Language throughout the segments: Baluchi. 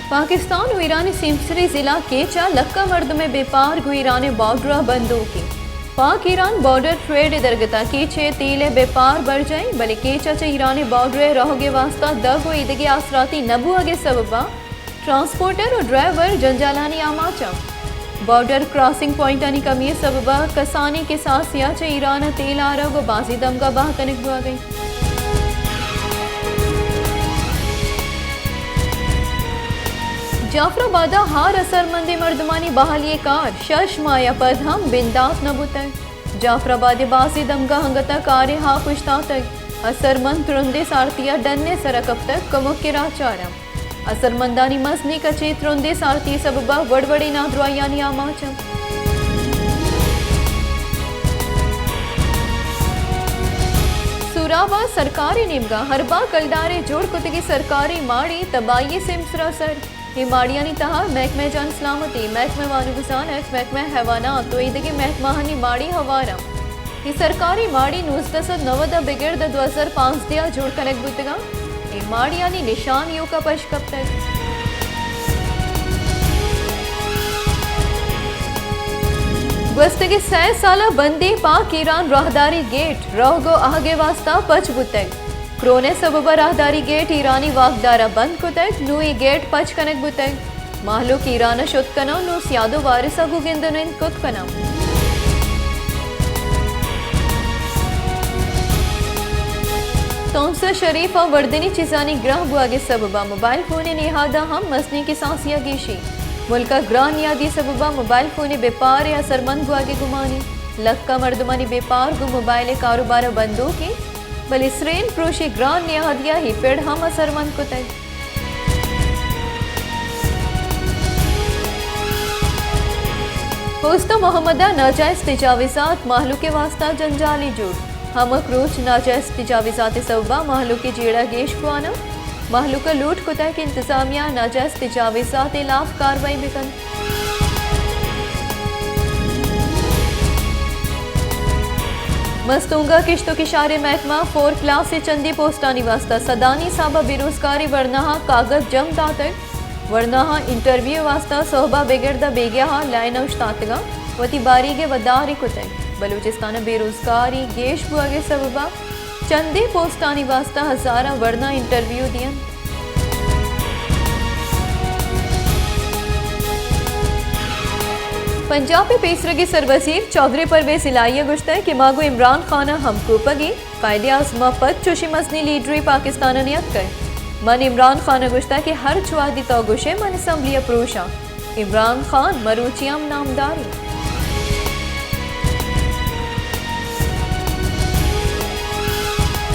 پاکستان ءُ ایران ءِ سیمسری ضلع کیچ ءَ لکاں مردم ءِ بیپار گوں ایران ءِ بارڈر ءَ بندوک اِنت۔ پاک ایران بارڈر ٹریڈ ءِ درگت ءَ کیچ ءِ تیل ءِ بیپار برجاہ اِنت، بلے کیچ ءَ چہ ایران ءِ بارڈر ءِ راہگ ءِ واستہ دگ ءُ ایدگہ آسراتی نہ بوہگ ءِ سبب ءَ ٹرانسپورٹر ءُ ڈرائیور جنجالانی آماچ اَنت۔ بارڈر کراسنگ پوائنٹانی کمی ءِ سبب ءَ کسانیں کساسے ءَ چہ ایران ءَ تیل آرگ ءُ بازیں دمگاں بہا کنگ بوہگ ءَ اِنت۔ جعفر آباد ءَ ہار اثرمندیں مردمانی بحالی ءِ کار شش ماہ ءَ پد ہم بندات نہ بوتگ۔ جعفر آباد ءِ بازیں دمگاں انگت ءَ کار ءِ ہاپ اوشتاتگ۔ اثرمند ترندیں سارتی ءَ ڈن ءِ سر ءَ کپتگ، کمک ءِ راہ چار اَنت۔ اثرمندانی مزنیں کچے ترندیں سارتی ءِ سبب ءَ وڑ وڑیں نادراہیانی آماچ اَنت۔ سوراب ءَ سرکار ءِ نیمگ ءَ ہرباہ کلدار ءِ جوڑ کتگیں سرکاری ماڑی تباہی ءِ سیمسر ءَ سر۔ اے ماڑیانی تہا محکمہ جان سلامتی، محکمہ وانگزانک، محکمہ حیوانات ءُ ایدگہ محکمہانی ماڑی ہوار اَنت۔ اے سرکاری ماڑی نوزدہ سد نود ءَ بگر داں دو ہزار پانزدہ ءَ جوڑ کنگ بوتگ اَنت۔ اے ماڑیانی نشان ایوک ءَ پش کپتگ۔ گوستگیں سئے سال ءَ بندیں پاک ایران راہداری گیٹ روگ ءُ آہگ ءِ واستہ پچ بوتگ۔ کرونا ءِ سبب ءَ راہداری گیٹ ایرانی واکدار ءَ بند کتگ، نوں اے گیٹ پچ کنگ بوتگ۔ مہلوک ایران ءَ شت کناں، نوں سیاد ءُ وارث ءَ گوں گند ءُ نند کت کناں۔ تونسہ شریف ءَ وردنی چیزانی گران بوہگ ءِ سبب ءَ موبائل فون ءِ نہاداں ہم مزنیں کساسے ءَ گیشی۔ ملک ءَ گران نیادی ءِ سبب ءَ موبائل فون ءِ بیپار ءِ اثرمند بوہگ ءِ گمانی۔ لکاں مردمانی بیپار گوں موبائل ءِ کاروبار ءَ بندوک اِنت، بلے سرین پروشی گران نیادی ءَ اے پڑ ہم اثرمند کتگ۔ اوستہ محمد ءَ ناجائز تجاوزات مہلوک ءِ واستہ جنجالے جوڑ۔ ہمک روچ ناجائز تجاوزات ءِ سبب ءَ مہلوک ءِ جیڑہ گیش بوان اَنت۔ مہلوک ءَ لوٹ کتگ کہ انتظامیہ ناجائز تجاوزات ءِ لاف کاروائی بہ کنت۔ مستونگ ءَ کشت ءُ کشار ءِ محکمہ فور کلاس ءِ چندے پوسٹانی واستہ سدانی حساب ءَ بے روزگار ءِ ورناہاں کاگد جم داتگ۔ ورناہاں انٹرویو ءِ واستہ سہب ءَ بگر داں بیگاہ ءَ لائن ءَ اوشتاتگ اَنت، وتی باریگ ءِ ودار ئے کتگ۔ بلوچستان ءَ بے روزگاری گیش بوہگ ءِ سبب ءَ چندے پوسٹانی واستہ ہزاراں ورنا انٹرویو دینت۔ پنجاب ءِ پیسرگیں سروزیر چوہدری پرویز الہی ءَ گوشتگ کہ ما گوں عمران خان ءَ ہمکوپگ ایں، قائد اعظم ءَ پد چوشیں مزنیں لیڈرے پاکستان ءَ نیاتکگ۔ من عمران خان ءَ گوشتگ کہ ہرچ وہدی تو گوشئے من اسمبلی ءَ پروشاں۔ عمران خان مروچی ہم نامدار اِنت۔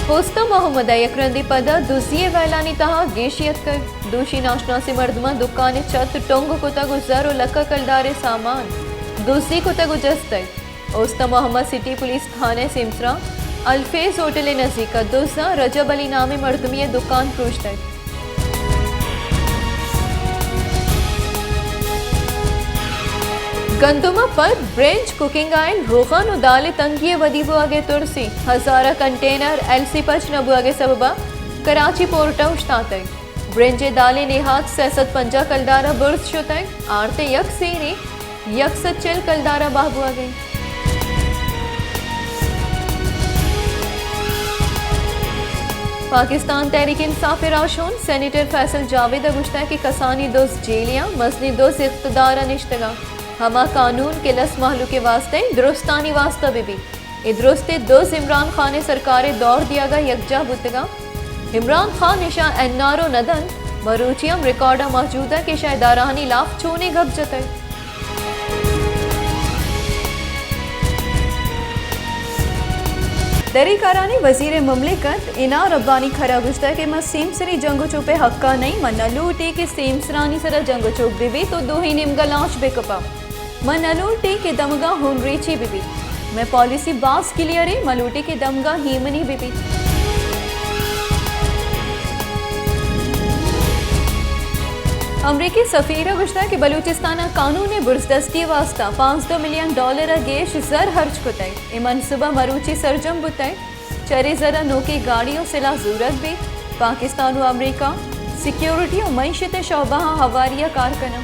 اوستہ محمد ءَ یک رندے پدا دزی ءِ ویلانی تہا گیشی اتکگ۔ دوشی ناشناسیں مردماں دکان ءِ چت ٹنگ کتگ ءُ زر ءُ لکھ ءَ کلدار ءِ سامان دزی کتگ ءُ جستگ۔ اوستہ محمد سٹی پولیس تھانہ ءِ سیمسراں الفیض ہوٹل ءِ نزیک ءَ دزاں رجب علی نامیں مردمے ءِ دکان پروشتگ۔ گندم ءَ پد برنج، کوکنگ آئل، روغن ءُ دال ءِ تنگی ءِ ودی بوہگ ءِ ترسے، ہزار ءَ کنٹینر ایل سی پچ نہ بوہگ ءِ سبب ءَ کراچی پورٹ ءَ اوشتاتگ۔ برنج ءِ دال ءِ نہاد سئے سد پنجاہ کلدار ءَ برز شتگ، آرت ءِ یک سیرے یک سد چل کلدار ءَ بہا بوہگ ءَ اِنت۔ پاکستان تحریک انصاف ءِ راہشون سینیٹر فیصل جاوید ءَ گوشتگ کہ کسانیں دز جیل ءَ، مزنیں دز اقتدار ءَ نشتگ اَنت۔ ہما قانون کہ لس مہلوک ءِ واستہ اِنت، درستانی واستہ بہ بیت۔ اے درستیں دز عمران خان ءِ سرکار ءِ دور دیگ ءَ یکجاہ بوتگ اَنت۔ عمران خان اشاں این آر او نہ دنت، مروچی ہم ریکارڈ ءَ موجود اِنت کہ اشاں ادارہانی لاف چونیں گپ جتگ۔ دری کارانی وزیر مملکت انعام ربانی کھر ءَ گوشتگ کہ من سیمسری جنگ ءُ چوپ ءِ حق ءَ نہ ایں، من نہ لوٹیں کہ سیمسرانی سر ءَ جنگ ءُ چوپ بہ بیت ءُ دوہیں نیمگ ءَ لانچ بہ کپاں۔ من نہ لوٹیں کہ دمگاں ہون ریچی بہ بیت۔ مئے پالیسی باز کلیئر اِنت، من لوٹیں کہ دمگاں ہیمنی بہ بیت۔ امریکی سفیر ءَ گوشتگ کہ بلوچستان ءَ قانون ءِ برزدستی ءِ واستہ پانزدہ ملین ڈالر ءَ گیش زر ہرچ کتگ۔ اے منصوبہ مروچی سرجم بوتگ۔ چرے زر ءَ نوکیں گاڑی ءُ سلاہ زورگ بیت۔ پاکستان ءُ امریکہ سیکیورٹی ءُ معیشت ءِ شعبہاں ہواری ءَ کار کناں۔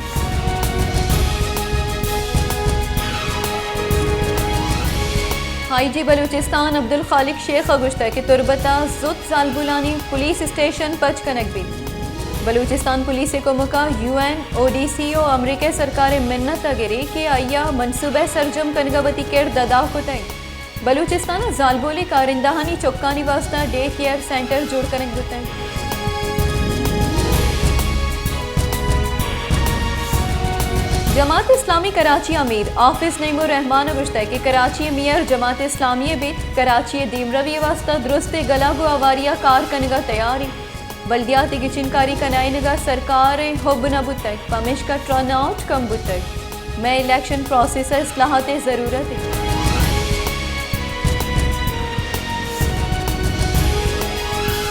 آئی جی بلوچستان عبدالخالق شیخ ءَ گوشتگ کہ تربت ءَ زوت زالبولانی پولیس اسٹیشن پچ کنگ بیت۔ بلوچستان پولیس ءِ کمک ءَ U N, O D C ءُ امریکہ سرکار ءِ منت ءَ گرے کہ آئی ءَ منصوبہ سرجم کنگ ءَ وتی کرد ادا کتگ۔ بلوچستان ءَ زالبولیں کارندہانی چکانی واستہ ڈے کیئر سینٹر جوڑ کنگ بوتگ۔ جماعت اسلامی کراچی ءِ امیر حافظ نعیم الرحمان ءَ گوشتگ کہ کراچی ءِ میئر جماعت اسلامی ءِ بیت، کراچی ءِ دیمروی ءِ واستہ درستیں گلاگ ءُ ہواری ءَ کار کنگ ءَ تیار ایں۔ بلدیات ءِ گچین کاری کنائینگ ءَ سرکار ءِ حب نہ بوتگ، پمیشکا ٹرن آؤٹ کم بوتگ۔ مئے الیکشن پروسیس ءَ اصلاحات ءِ ضرورت اِنت۔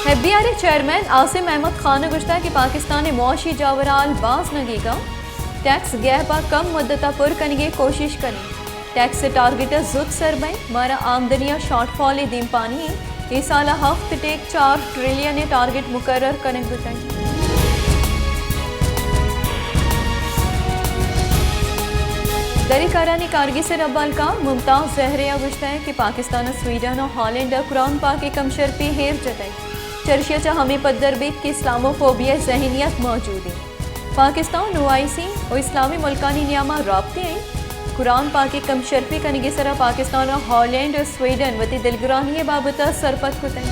ایف بی آر ءِ چیئرمین عاصم احمد خان ءَ گوشتگ کہ پاکستان ءِ معاشی جاورحال باز نگیگ اَنت، ٹیکس گیپ ءَ کم مدت ءَ پر کنگ ءِ کوشش کنیں۔ ٹیکس ءِ ٹارگٹ ءَ زوت سر بئیں، مارا آمدنی ءِ شارٹ فال ءِ دیمپانی اِنت۔ اے سال ءَ ہفت ٹیک چار ٹریلین ءِ ٹارگٹ مقرر کنگ بوتگ۔ دریں کارانی کارگس ءِ ربالکاں ممتاز زہرے ءَ گوشتگ کہ پاکستان ءَ سویڈن ءُ ہالینڈ ءَ قرآن پاک ءِ کمشرپی ایر جتگ۔ چرشی ءَ چہ ہمے پدر بیت کہ اسلاموفوبیا ءِ ذہنیت موجود اِنت۔ پاکستان، او آئی سی ءُ اسلامی ملکانی نیام ءَ رابطے اِنت۔ قرآن پاک ءِ کمشرپی کنگ ءِ سرا پاکستان ءُ ہالینڈ ءُ سویڈن وتی دلگرانی ءِ بابت ءَ سرپد کتگ۔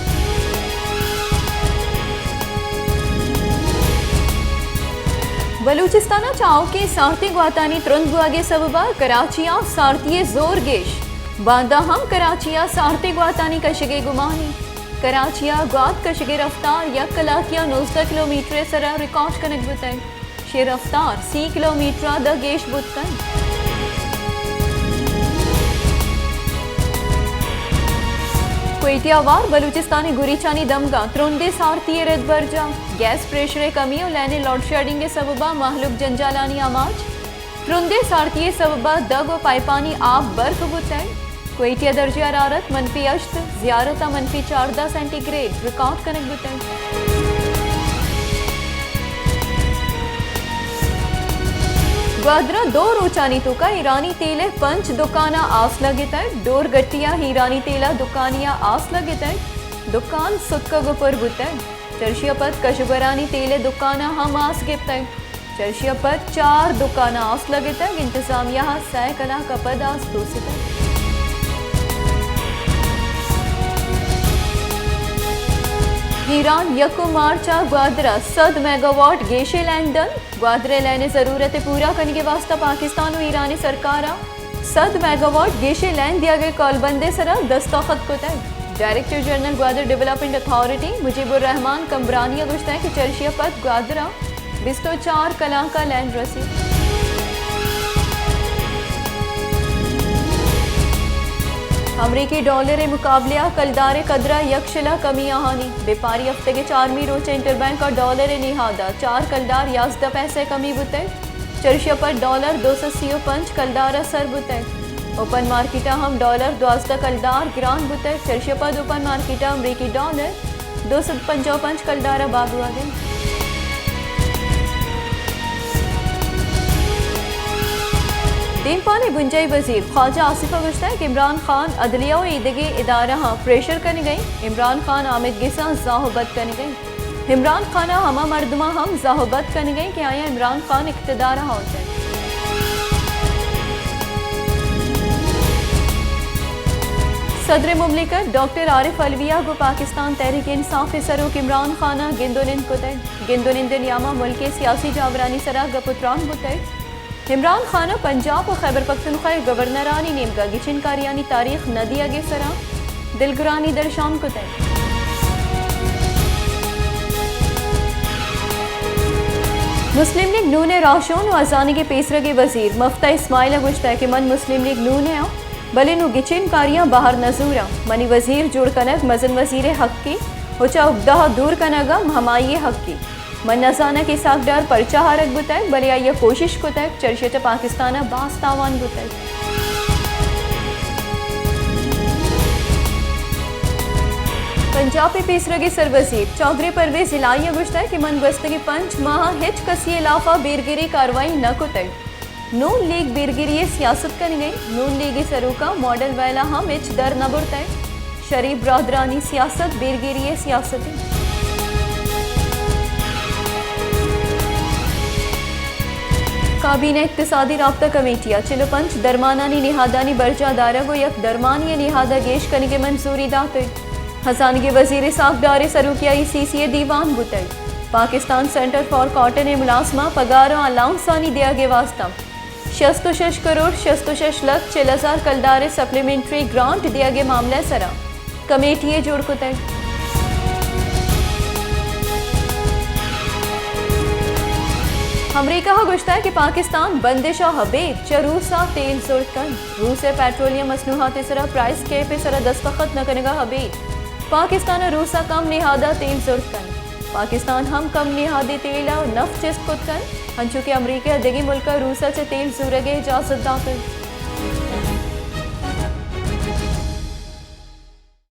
بلوچستان ءَ چہ آؤکیں سارتی گواتانی ترند بوگ ءِ سبب ءَ کراچی ءَ سارتی ءِ زور گیش۔ باندا ہم کراچی ءَ سارتی گواتانی کشگ ءِ گمان اِنت۔ کراچی ءَ گوات کشگ ءِ رفتار یک کلاکے ءَ نوزدہ کلومیٹر ءِ سرا ریکارڈ کنگ بوتگ۔ شے رفتار سی کلومیٹر ءَ داں گیش بوت کنت۔ کوئٹہ ءَ ہوار بلوچستان ءِ گریچانی دمگاں ترندیں سارتی ءِ رد برجاہ۔ گیس پریشر ءِ کمی ءُ لین ءِ لوڈشیڈنگ ءِ سبب ءَ مہلوک جنجالانی آماچ۔ ترندیں سارتی ءِ سبب ءَ دگ ءُ پائپانی آپ برک بوتگ۔ کوئٹہ ءَ درجہ حرارت منفی ہشت، زیارت ءَ منفی چاردہ سینٹی گریڈ ریکارڈ کنگ بوتگ۔ گوادر ءَ دو روچانی توک ءَ ایرانی تیل ءِ پنچ دکان ءَ آس لگتگ۔ ڈور گٹی ءَ ایرانی تیل ءِ دکانی ءَ آس لگتگ۔ دکان ستکگ ءُ پر بوتگ۔ چرشی ءَ پد کشوگرانی تیل ءِ دکان ءَ ہم آس گپتگ۔ چرشی ءَ پد چار دکان ءَ آس لگتگ، انتظامیہ ءَ سئے کلاک ءَ پد آس دوستگ۔ ایران یکم مارچ ءَ گوادر ءَ سد میگاواٹ گیشیں لین دنت۔ گوادر ءِ لین ءِ ضرورت ءِ پورا کنگ ءِ واستہ پاکستان ءُ ایران ءِ سرکار ءَ سد میگاواٹ گیشیں لین دیگ ءِ کالبند ءِ سرا دستخط کتگ۔ Director general Gwadar development authority Mujib ur Rahman Kambrani ءَ گوشتگ کہ چرشی ءَ پد گوادر ءَ بیست ءُ چار کلانک ءَ لین رسیت۔ امریکی ڈالر ءِ مقابلہ ءَ کلدار ءِ قدر ءَ یک شلہ کمی آہانی۔ بیپاری ہفتگ ءِ چارمی روچ ءَ انٹر بینک ءَ ڈالر ءِ نہاد ءَ چار کلدار یازدہ پیسہ کمی بوتگ۔ چرشی ءَ پد ڈالر دو سد سی ءُ پنچ کلدار ءَ سر بوتگ۔ اوپن مارکیٹ ءَ ہم ڈالر دوازدہ کلدار گران بوتگ۔ چرشی ءَ پد اوپن مارکیٹ ءَ امریکی ڈالر دو سد پنجاہ ءُ پنچ کلدار ءَ بہا بوگ ءَ انت۔ دیمپان ءِ بنجاہی وزیر خواجہ آصف ءَ گوشتگ کہ عمران خان عدلیہ ءُ ایدگہ ادارہاں پریشر کنگ ءَ انت۔ عمران خان آمید گس ءَ زاہ ءُ بد کنگ ءَ انت۔ عمران خان ءَ ہما مردماں ہم زاہ ءُ بد کنگ ءَ انت کہ آیاں عمران خان اقتدار ءَ آورتگ۔ صدر مملکت ڈاکٹر عارف علوی ءَ گوں پاکستان تحریک انصاف ءِ سروک عمران خان ءَ گند ءُ نند کتگ۔ گند ءُ نند ءِ نیام ءَ ملک ءِ سیاسی جاورانی سرا گپ ءُ تران بوتگ۔ عمران خان ءَ پنجاب ءُ خیبر پختونخوا ءِ گورنرانی نیمگ ءَ گچین کاریانی تاریخ نہ دیگ ءِ سرا دلگرانی درشان کتگ۔ مسلم لیگ نون ءِ راہشون ءُ ہزانگ ءِ پیسرگیں وزیر مفتاح اسماعیل ءَ گوشتگ کہ من مسلم لیگ نون ءِ آں، بلے نوں گچین کاریاں بہر نہ زوراں۔ منی وزیر جوڑ کنگ مزن وزیر ءِ حقے ءُ چہ اگدہ ءَ دور کنگ ہم ہمائی ءِ حقے۔ من نہ زاناں کہ اسحاق ڈار پرچا آرگ بوتگ، بلے آئی ءَ کوشش کتگ، چرشی ءَ چہ پاکستان ءَ باز تاوان بوتگ۔ پنجاب ءِ پیسرگیں سروزیر چوہدری پرویز الہی ءَ گوشتگ کہ من گوستگیں پنچ ماہ ءَ ہچ کسی ءِ ہلاف ءَ بیرگیری کاروائی نہ کتگ۔ نون لیگ بیرگیری ءِ سیاست کنگ ءَ، نون لیگ ءِ سروک ءَ ماڈل ویل ءَ ہم ہچ در نہ برتگ۔ شریف برادرانی سیاست بیرگیری ءِ سیاست انت۔ کابینہ اقتصادی رابطہ کمیٹی ءَ چل ءُ پنچ درمانانی نہادانی برجاہ دارگ ءُ یک درمانی ءِ نہاد ءَ گیش کنگ ءِ منظوری داتگ۔ ہزانگی وزیر اسحاق ڈار ءِ سروکی ءَ ای سی سی ءِ دیوان بوتگ۔ پاکستان سینٹر فار کاٹن ءِ ملازماں پگار ءُ الاؤنسانی دیگ ءِ واستہ شست ءُ شش کروڑ شست ءُ شش لکھ چل ہزار کلدار ءِ سپلیمنٹری گرانٹ دیگ ءِ معاملہ ءِ سرا کمیٹی یے جوڑ کتگ۔ امریکہ ءَ گوشتگ کہ پاکستان بندش ءَ ابید چہ روس ءَ تیل زرت کنت۔ روس ءِ پیٹرولیم مصنوعات ءِ سرا پرائس کیپ ءِ سرا دستخط نہ کنگ ءَ ابید پاکستان ءَ روس ءَ کم نہاد ءَ تیل زرت کنت۔ پاکستان ہم کم نہادی تیل ءَ نفت چست کت کنت، انچو کہ امریکہ ءَ دگہ ملک ءَ روس ءَ چہ تیل زورگ ءِ اجازت داتگ۔